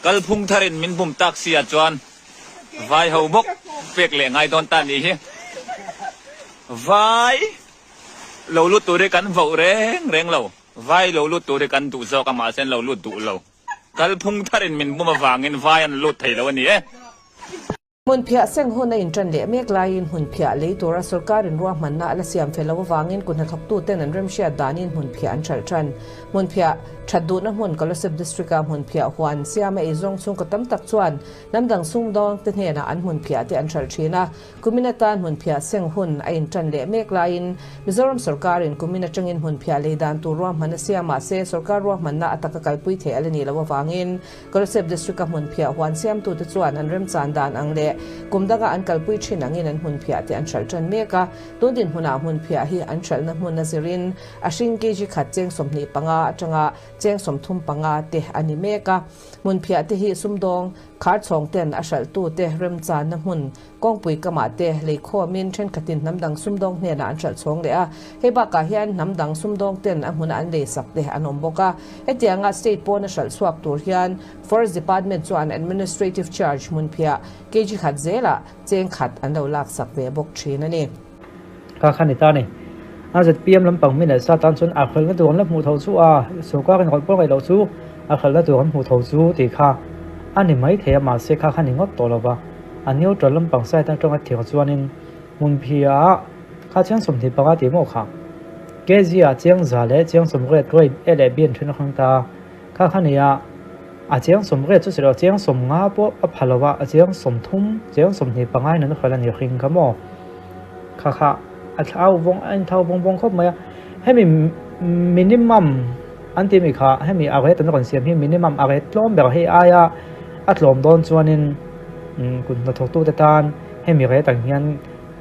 Kalphung tharin min bum tak si ah chuan vai ho bawk pek leh ngai dawn ta nih hi. Vai lo lut tur hi kan voh reng reng lo. Vai lo lut tur hi kan duh zawk a mahse an lo lut duh lo. Kalphung tharin min bum avangin vai an lut thei lo a ni e. Hmunphiah seng hun a intan leh mek laiin hmunphiah lei tura sorkarin ruahmanna a la siam fel loh avangin kuhnathawktuten an remhriat danin hmunphiah an hralh tan. Hmunphiah that duhna hmun Kolasib District-a hmunphiah huan siama eizawng chhungkaw tam tak chuan hnam dang sumdawngte hnenah an hmunphiah te an hralh thin a. Kumin atan hmunphiah seng hun a intan leh mek laiin Mizoram sorkarin kumin atangin hmunphiah lei dan tur ruahman a siam mahse sorkar ruahmanna a taka kalpui theih a la nih loh avangin Kolasib District-a hmunphiah huan siamtute chuan an remchan dan ang leh kum danga an kalpui thin angin an hmunphiah te an hralh tan mek a. Tun dinhmunah hmunphiah hi an hralhna hmun a zirin a hring kg khat cheng 25 atanga cheng 35 te a ni mek a. Hmunphiah te hi sumdawng kharchhawng ten a hralhtute remchanna hmun Kawngpui kamah te lei khawmin thenkhatin hnam dang sumdawng hnenah an hralh chhawng leh a, hei bakah hian hnam dang sumdawng ten a hmuna an lei sak te an awm bawk a. Hetianga state pawna hralh chhuak tur hian Forest Department chuan administrative charge hmunphiah kg khat zelah cheng khat an lo lak sak ve bawk thin a ni. Kha kha ni ta ni. A zpm lampang mi leh sa tan chuan a hralhna tur an la hmuh tho chu a, sorkar in rawlh pawh ngaih loh chu a hralhna tur an hmuh tho chu tih kha a ni mai thei a, mahse kha kha ni ngawt tawh lo va. A neutral lampang side atanga thir chuanin hmunphiah kha chiang 25 tih maw kha kg ah chiang za leh chiang 80 grade A leh B an then a hrang ta a, kha kha nia a chiang 80 chu silo chiang 50 pawh a pha lo a, a chiang 30 chiang 25 in an hralh a ni hring kha maw kha kha a thlau vawng a inthau vawng vawng khawp mai a, hemi minimum an tih mi kha hemi a rate an rawn siam hi minimum a rate tlawm ber hei aia a tlawm dawn chuanin kut hnathawktute tan hemi rate ang hian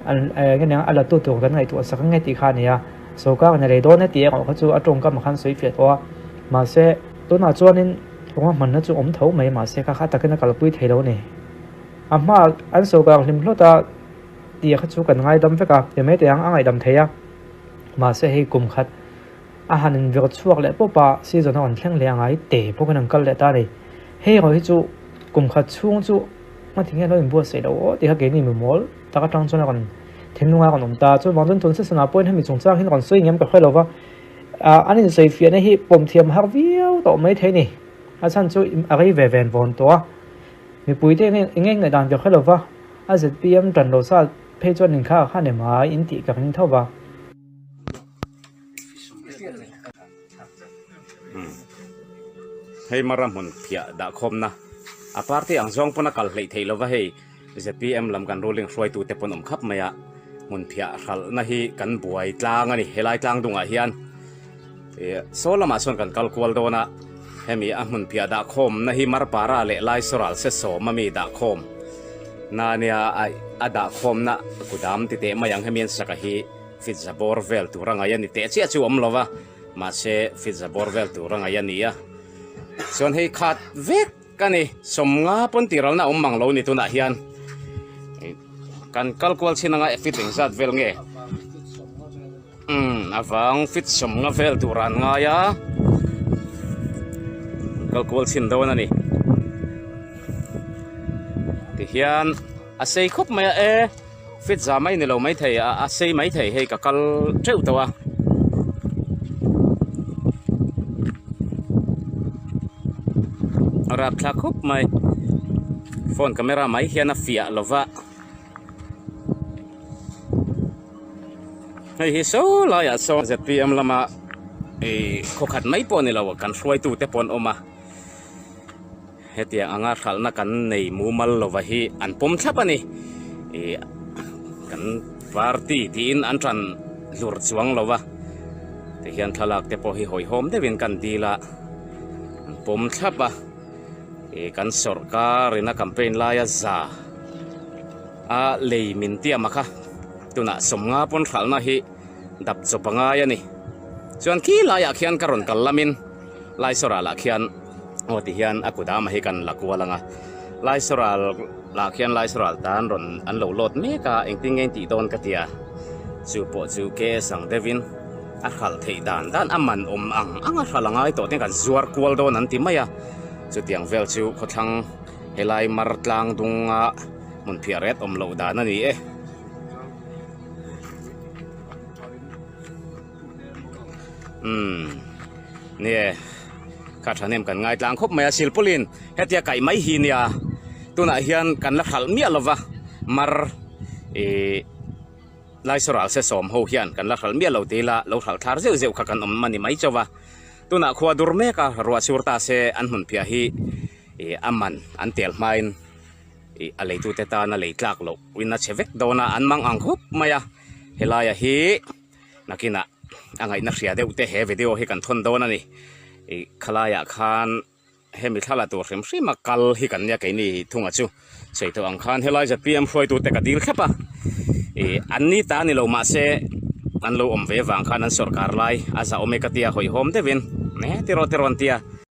eng eng a la tu tur kan ngaihtuah sak ang nge tih kha a ni a, sorkar in a lei dawn e tih erawh kha chu a tawngkam ah khan sawi fiah tawh a, mahse tunah chuanin ruahmanna chu awm tho mai mahse kha kha takin a kalpui thei lo a ni. A hmaah an sorkar hlim hlawt a tih kha chu kan ngaidam vek a, ti mai teh ang a ngaihdam thei a, mahse hei kum khat A han invirh chhuak leh pawp a, season a rawn thleng leh a ngai te bawkin an kal leh ta a ni. Hei erawh hi chu kum khat chhung chu ngati nge an lo inbuatsaih loh aw tih kha keini mi mawl tak atang chuan a rawn thinlung a rawn awm ta. Chuvang chuan tun season ah pawhin hemi chungchang hian rawn sawi ngem ka hre lo va, an insawifiahna hi pawm thiam har viau tawh mai thei a ni. A chhan chu a rei ve ven vawn tawh a, mipuite eng nge ngaihdan ka hre lo va, a zpm tan lo sa phei chuan inkha kha ni mai intih ka ring tho va. Hei mara hmun phiah dah khawmna a party ang zawng pawn a kal hleih theih lova hei zpm lam kan ruling hruaitu te pawn awm khap mai a hmun phiah hralhna hi kan buai tlang a ni helai tlang dungah hian ih saw lamah sawn kan kal kual dawn a hemi a hmun phiah dah khawmna hi marpara leh laisoral se sawm ami dah khawm na nia a dah khawmna kudam ti teh mai ang hemi an saka hi. Fit za bawr vel tur a ngaih a ni teh chiah chu awm lo va, mahse fit za bawr vel tur a ngaih a ni a. Chuan hei khat vek a ni, 50 pawn tiralna awm mang lo ni tunah hian kan kal kual chin anga fit engzat vel nge? Umm a vang fit 50 vel tur an ngai a, kal kual chin dawn a ni. Tihian a sei khawp mai a e. Fit za mai ni lo maithei a a sei maithei hei ka kal teuh tawh a. A rapthlak khawp mai phone camera mai hian a fiah lo va hei hi saw laiah sawn zpm lama ih khawkhat mai pawh ni lo kan hruaitu te pawh an awm a. Hetiang anga hralhna kan nei mumal lova hi an pawm thlap a ni. Ih kan party tiin an tan hlur chuang lo va, tihian thlalak te pawh hi hawihhawm deuhin kan dil a, an pawm thlap a. Ih kan sawrkar ina campaign laia za a lei min tiam a kha, tunah 50 pawn hralhna hi dap chawp a ngai a ni. Chuan khi laiah khian ka rawn kal lamin Laisoral-ah khian aw ti hian a kut ama hi kan la kual ang a, Laisoral lah khian Laisoral tan rawn an lo lawt mek a, engtin nge tih dawn ka tia, chu pawh chu ke sang deuhin a hralh theih dan dan a man awm ang ang a hralh a ngai tawh ten kan zuar kual dawn an ti mai a, Chutiang vel chu khawthlang helai mar tlang dunga hmun phiah ret awm loh dan a ni e. Umm nie kha thahnem kan ngai tlang khawp mai a silpawlin hetia kaih mai hi nia tunah hian kan la hralh miah lova mar ihh Laisaw ral se sawm ho hian kan la hralh miah lo ti ila lo hralh thlar zeuh zeuh kha kan awm a ni mai chauh a tunah khua dur mek a ruah sur ta se an hmun phiah hi ih a man an tel hmain ih a leitute tana lei tlak loh in a chhe vek dawn a an mang ang khawp mai a helaia hi nakinah a ngaihna hria deuh te he video hi kan thawn dawn a ni ih khalaiah khan hemi thla la tur hrim hrim a kal hi kan nia keini thunga chu sawi tawh ang khan helai zpm hruaitute ka dil thlap a ih an ni ta a ni lo mahse an lo awm ve vang khan an sawrkar lai a zah awm e ka tia hawihhawm deuhin heti rawh te rawn tia.